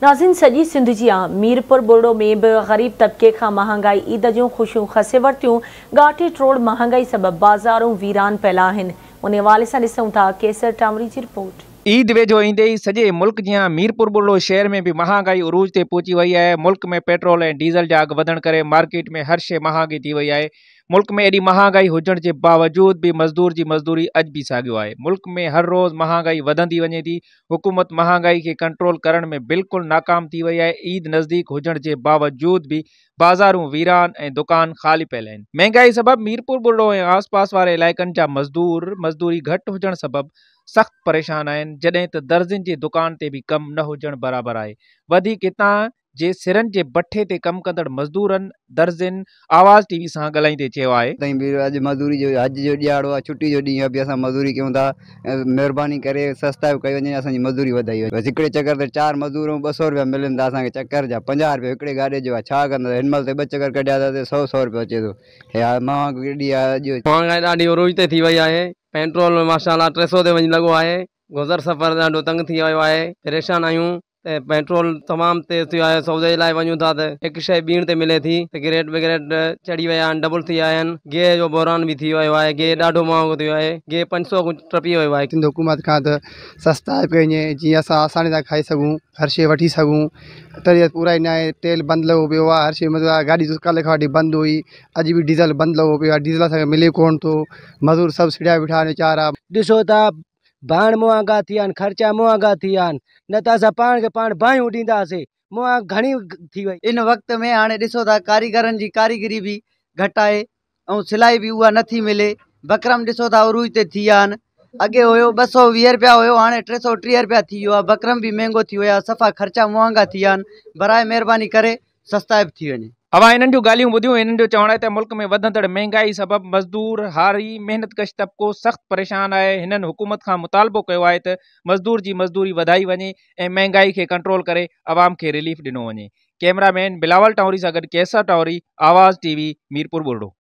ناظرين سڄي سنڌ جيان ميرپور ٻرڙو ۾ به غريب طبقي کان مهانگائي عيد جون خوشيون کسي ورتيون، ڳاٽي ٽوڙ مهانگائي سبب بازارون ويران پيل آهن، ان حوالي سان ڏسون ٿا قيصر ٽانوري جي رپورٽ. عيد ويجهو ايندي ئي سڄي ملڪ جيان ميرپور ٻرڙو شهر ۾ به مهانگائي عروج تي پهچي وئي آهي، ملڪ ۾ پيٽرول ۽ ڊيزل جا اگهه وڌڻ ڪري مارڪيٽ ۾ هر شيء مهانگي ٿي وئي آهي، ملڪ ۾ ايڏي مهانگائي هجڻ جي باوجود به مزدور جي مزدوري اڄ به ساڳيو آهي، ملڪ ۾ هر روز مهانگائي وڌندي وڃي ٿي، حڪومت مهانگائي کي ڪنٽرول ڪرڻ ۾ بلڪل ناڪام ٿي وئي آهي، عيد نزديڪ هجڻ جي باوجود به بازارون ويران ۽ دڪان خالي پيل آهن، مهنگائي سبب ميرپور ٻرڙو ۽ آس پاس واري علائقن جا مزدور مزدوري گهٽ هجڻ سبب سخت پريشان آهن، جڏهن ته درزين جي دڪان تي به ڪم نه هجڻ برابر آهي، وڌيڪ هتان جي سرن جي بٺي تي ڪم ڪندڙ مزدورن درزين آواز ٽي وي سان ڳالهائيندي چيو آهي. تائين به اڄ مزوري جو حج جو ڏيهاڙو آهي ڇٽي جو ڏينهن آهي به اسان مزوري ڪيون ٿا مهرباني ڪري سستائي ڪئي وڃي اسان جي مزوري وڌائي وڃي بس هڪڙي چڪر تي چار مزور ۽ 200 روپيا ملن ٿا اسان کي چڪر جا 50 روپيا هڪڙي گاڏي جو آهي ڇا ڪندا هن مهل تي ٻه چڪر ڪڍيا اٿس سو سو روپيو اچي ٿو هي مهانگ ڪيڏي آهي اڄ. مهانگائي ڏاڍي عروج تي ٿي وئي آهي پيٽرول ماشاء الله 300 تي وڃي لڳو آهي گذر سفر ڏاڍو تنگ ٿي ويو آهي پريشان آهيون ته پيٽرول تمام تيز ٿي ويو آهي سودي لاء وڃون ٿا ته هڪ شيء ٻيڻ تي ملي ٿي سگريٽ وگريٽ چڙهي ويا آهن ڊبل ٿي ويا آهن گيهه جو بحران به ٿي ويو آهي گيهه ڏاڍو مهانگو ٿي ويو آهي گيهه 500 کان ٽپي ويو آهي. سنڌ حڪومت کان ته سستائي پئي وڃي جيئن اسان آساني سان کائي سگهون هر شيء وٺي سگهون طبيعت پورا ئي ناهي تيل بند لڳو پيو آهي هر شيء مطلب گاڏي ڪلهه کان وٺي بند هئي اڄ به ڊيزل بند لڳو پيو آهي ڊيزل اسان کي ملي ڪونه ٿو مزور سڀ سڙيا بيٺا آهن ويچارا. ڏسو ته ڀاڻ مهانگا ٿي ويا آهن، خرچا مهانگا ٿي ويا آهن، نه ته اسان پاڻ کي پاڻ باهيون ڏينداسين، مهانگ گهڻي ٿي وئي. ان وقت ۾ هاڻي ڏسو ٿا ڪاريگرن جي ڪاريگري به گهٽ آهي ۽ سلائي به اها نٿي ملي، بڪرم ڏسو ٿا عروج تي ٿي ويا آهن، اڳي هيو 220 رپيا هيو هاڻي 330 رپيا ٿي ويو آهي، بڪرم به مهنگو ٿي ويو آهي، صفا خرچا مهانگا ٿي ويا آهن، براء مهرباني ڪري سستائپ ٿي وڃي. اوهان انهن جون ڳالهيون ٻڌيون، انهن جو چوڻ آهي ته ملڪ ۾ وڌندڙ مهنگائي سبب مزدور، هاري، محنت ڪش طبقو سخت پريشان آهي، هنن حڪومت کان مطالبو ڪيو آهي ته مزدور جي مزدوري وڌائي وڃي ۽ مهنگائي کي ڪنٽرول ڪري عوام کي رليف ڏنو وڃي. ڪئميرا مين بلاول ٽانوري سان گڏ قيصر ٽانوري، آواز ٽي وي، ميرپور ٻرڙو.